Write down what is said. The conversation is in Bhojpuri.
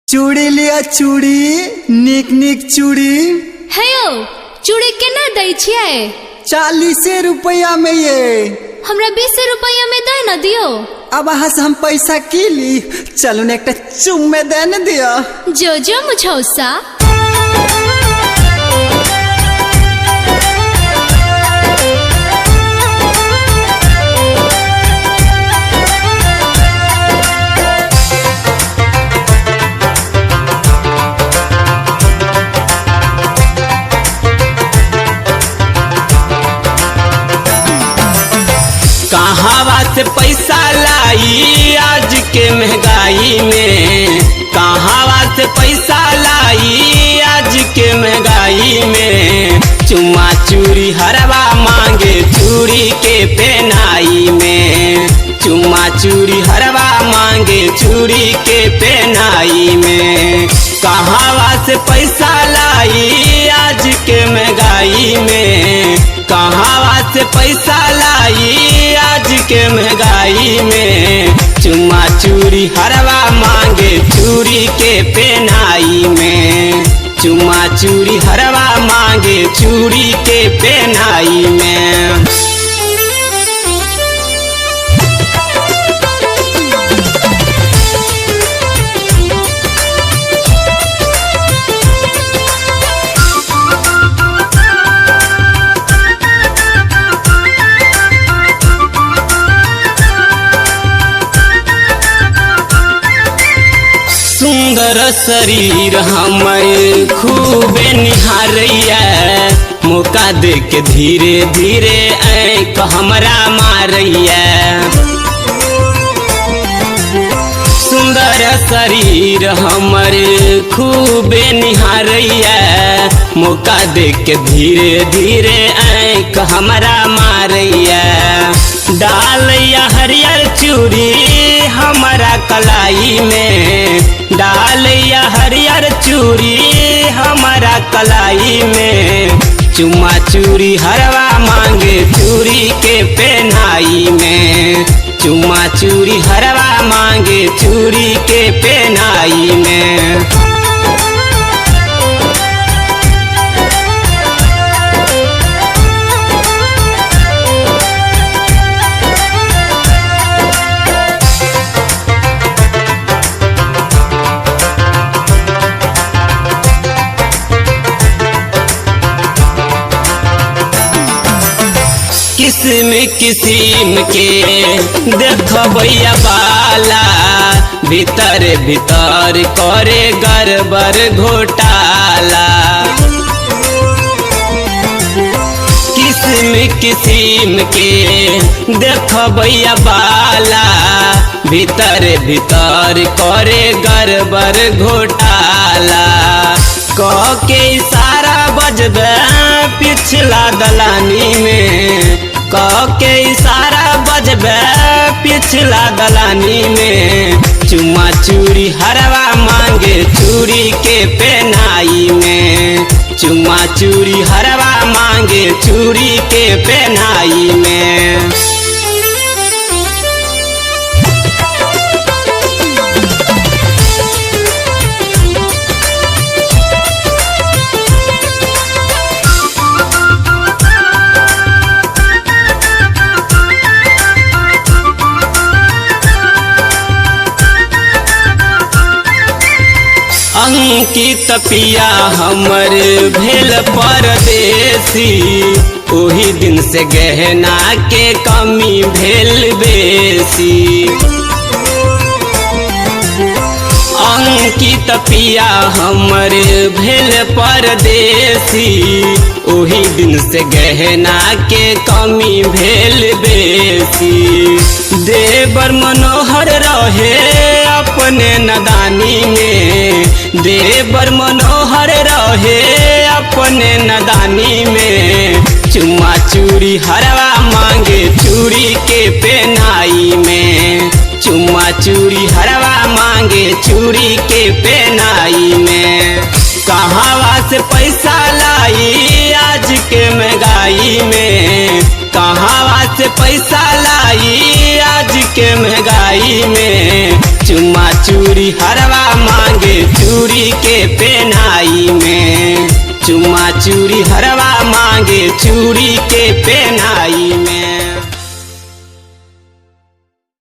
चूड़ी लिया चूड़ी, निक निक चूड़ी। हे यौ, चूड़ी केना दै छियै? 40 रुपया में ये। हमरा 20 रुपया में दे न दियो। अब अहाँ से हम पैसा की ली, चलू ने एक चुम्मे दे न दियो। जो जो मुझौसा। कहावा से पैसा लाई आज के महंगाई में, कहावा से पैसा लाई आज के महंगाई में। चुम्मा चूड़ी हरवा मांगे चूड़ी के पहनाई में, चुम्मा चूड़ी हरवा मांगे चूड़ी के पहनाई में। कहावा से पैसा लाई आज के महंगाई में, कहावा से पैसा लाई आज के महंगाई में। चुम्मा चूड़ी हरवा मांगे चूड़ी के पहनाई में, चुम्मा चूड़ी हरवा मांगे चूड़ी के पहनाई में। सुंदर शरीर हमर खूबे निहारैया, मौका दे के धीरे धीरे ऐक हमरा मारैया। सुंदर शरीर हमर खूबे निहारैया, मौका दे के धीरे धीरे ऐक हमरा मारैया। डालैया हरियर चूड़ी हमारा कलाई में, डालैया हरियर चूड़ी हमारा कलाई में। चुम्मा चूड़ी हरवा मांगे चूड़ी के पहनाई में, चुम्मा चूड़ी हरवा मांगे चूड़ी के पहनाई में। किस्म किस्म के देखबैया बाला, भीतर भीतर करे गड़बड़ घोटाला। किस्म किस्म के देखबैया बाला, भीतर भीतर करे गड़बड़ घोटाला। क के इशारा बजबे पिछला दलानी में, क के इशारा बजबे पिछला दलानी में। चुम्मा चूड़ी हरवा मांगे चूड़ी के पहनाई में, चुम्मा चूड़ी हरवा मांगे चूड़ी के पहनाई में। अंकित पिया हमर भेल परदेसी, ओही दिन से गहना के कमी भेल बेसी। अंकित पिया हमर भेल परदेसी, ओही दिन से गहना के कमी भेल बेसी। देवर मनोहर रहे अपने नदानी में, देवर मनोहर रहे अपने नदानी में। चुम्मा चूड़ी हरवा मांगे चूड़ी के पहनाई में, चुम्मा चूड़ी हरवा मांगे चूड़ी के पहनाई में। कहावा से पैसा लाई आज के महंगाई में, कहावा से पैसा लाई आज के महंगाई में। चुम्मा चूड़ी हरवा मांगे। चूड़ी हरवा मांगे चूड़ी के पेनाई।